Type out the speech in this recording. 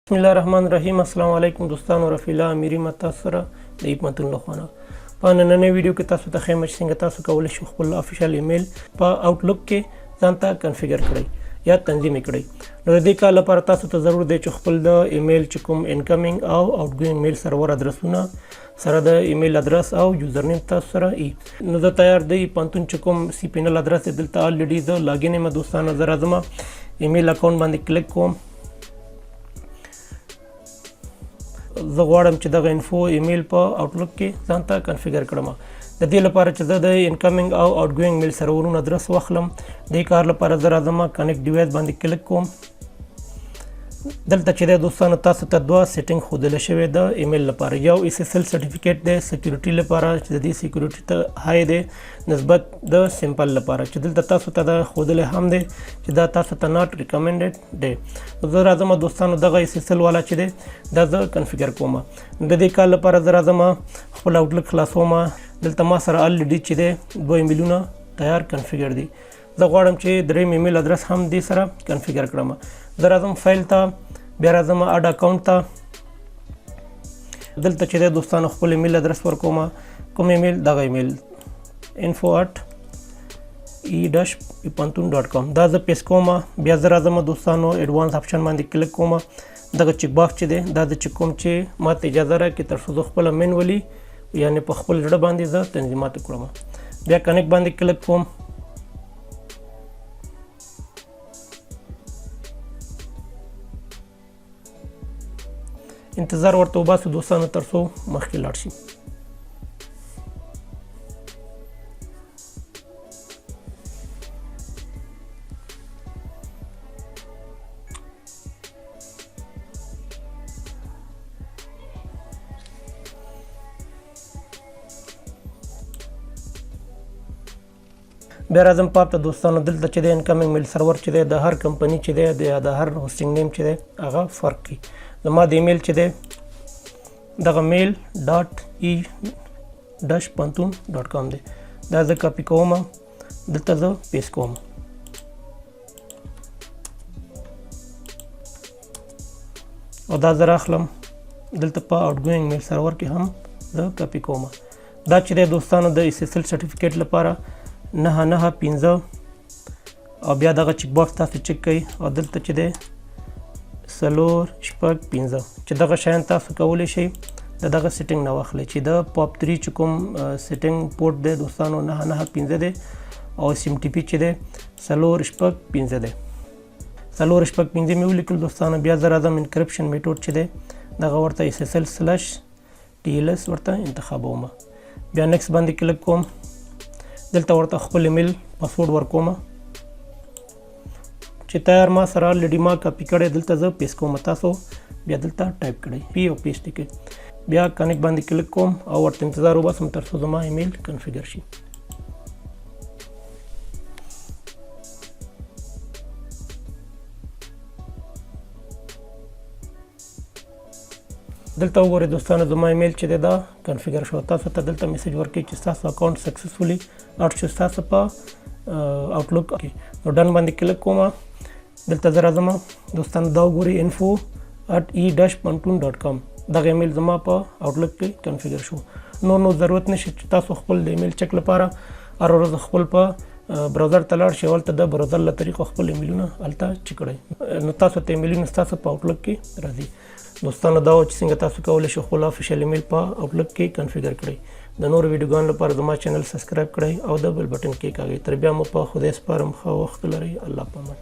بسم الله الرحمن الرحیم. السلام علیکم دوستانو، رفیع الله امیری ما تاسو سره د ایپ متون له خوانه. په نننۍ ویډیو کې تاسو ته ښیم چې څنګه تاسو کولی شئ خپل official email په Outlook کې ځان ته configure کړئ یا تنظیم کړئ. نو د دې کار لپاره تاسو ته ضرور دی چې خپل د ایمیل چې کوم incoming او outgoing mail server ادرسونه سره د ایمیل ادرس او username تاسو سره ای. نو زه تیار دی پانتون چې کوم cPanel ادرس دی، دلته already زه login یم. دوستانو، زه راځم، email account باندې کلیک کوم. زه غواړم چې دغه info email په Outlook کې ځان ته configure کړم. د دې لپاره چې زه د incoming او outgoing mail سرورونو ادرس واخلم، د دې کار لپاره زه راځم، connect device باندې کلیک کوم. دلته چې د دوستانو تاسو ته دوه setting ښودل شوی د ایمیل لپاره. یو SSL certificate دی security لپاره، چې د دې security ته high دی نسبت د simple لپاره، چې دلته تاسو ته دا ښودلی هم دی چې دا تاسو ته not recommended دی. زه راځم دوستانو، دغه SSL والا چې دی دا زه configure کوم. د دې کار لپاره زه راځم، خپل Outlook خلاصوم. دلته ما سره already چې دی دوه ایمیلونه تیار configure دي. زه غواړم چې دریم ایمیل ادرس هم دې سره configure کړم. زه راځم فایل ته، بیا راځم add account ته. دلته چې دی دوستانو خپل ایمیل ادرس ورکوم. کوم ایمیل؟ دغه ایمیل info@e-pantun.com، دا زه paste کوم. بیا زه راځم دوستانو، advance option باندې کلیک کوم. دغه check box چې دی دا زه چک کوم چې ما ته اجازه راکړي تر څو زه خپله manually، یعنې په خپل زړه باندې زه تنظیمات وکړم. بیا connect باندې کلیک کوم. انتظار ورته وباسو دوستانو تر څو مخکې لاړ شي. بیا راځم POP ته دوستانو. دلته چې دی incoming mail server چې دی د هر کمپني چې دی د هر hosting name چې دی هغه فرق کوي. زما د ایمیل چې دی دغه mail.e-pantun.com دی. دا زه کاپي کوم، دلته زه paste کوم او دا زه راخلم، دلته په outgoing mail server کې هم زه کاپي کوم. دا چې دی دوستانو د SSL certificate لپاره 995 او بیا دغه check box تاسو چک کړئ او دلته چې دی 465، چې دغه شیان تاسو کولی شئ د دغه setting نه واخلئ، چې د POP3 چې کوم setting port دی دوستانو 995 دی او SMTP چې دی 465 دی. 465 مې ولیکل دوستانو. بیا زه راځم، encryption method چې دی دغه ورته SSL/TLS ورته انتخابوم. بیا next باندې کلیک کوم. دلته ورته خپل email password ورکوم چې تیار ما سره already ما کاپي کړی، دلته زه paste کوم. تاسو بیا دلته ټایپ کړئ پی او paste کړئ. بیا connect باندې کلیک کوم او ورته انتظار وباسم تر څو زما email configure شي. دلته وګورئ دوستانو، زما ایمیل چې دی دا configure شو. تاسو ته دلته message ورکوي چې ستاسو account successfully add شو ستاسو په Outlook کې. نو done باندې کلیک کوم. دلته زه راځم دوستانو، دا وګورئ، info@e-pantun.com، دغه ایمیل زما په Outlook کې configure شو. نو ضرورت نشي چې تاسو خپل د ایمیل چک لپاره هره ورځ خپل په browser ته لاړ شئ، هلته د browser له طریقو خپل ایمیلونه هلته چک کړئ. نو تاسو ته ایمیلونه ستاسو په Outlook کې راځي. دوستانو، دا و چې څنګه تاسو کولی شئ خپل official email په Outlook کې configure کړئ. د نورو ویډیوګانو لپاره زما channel subscribe کړئ او د bell button کېکاږئ. تر بیا مو په خدای سپارم. ښه وخت لرئ. الله پامان.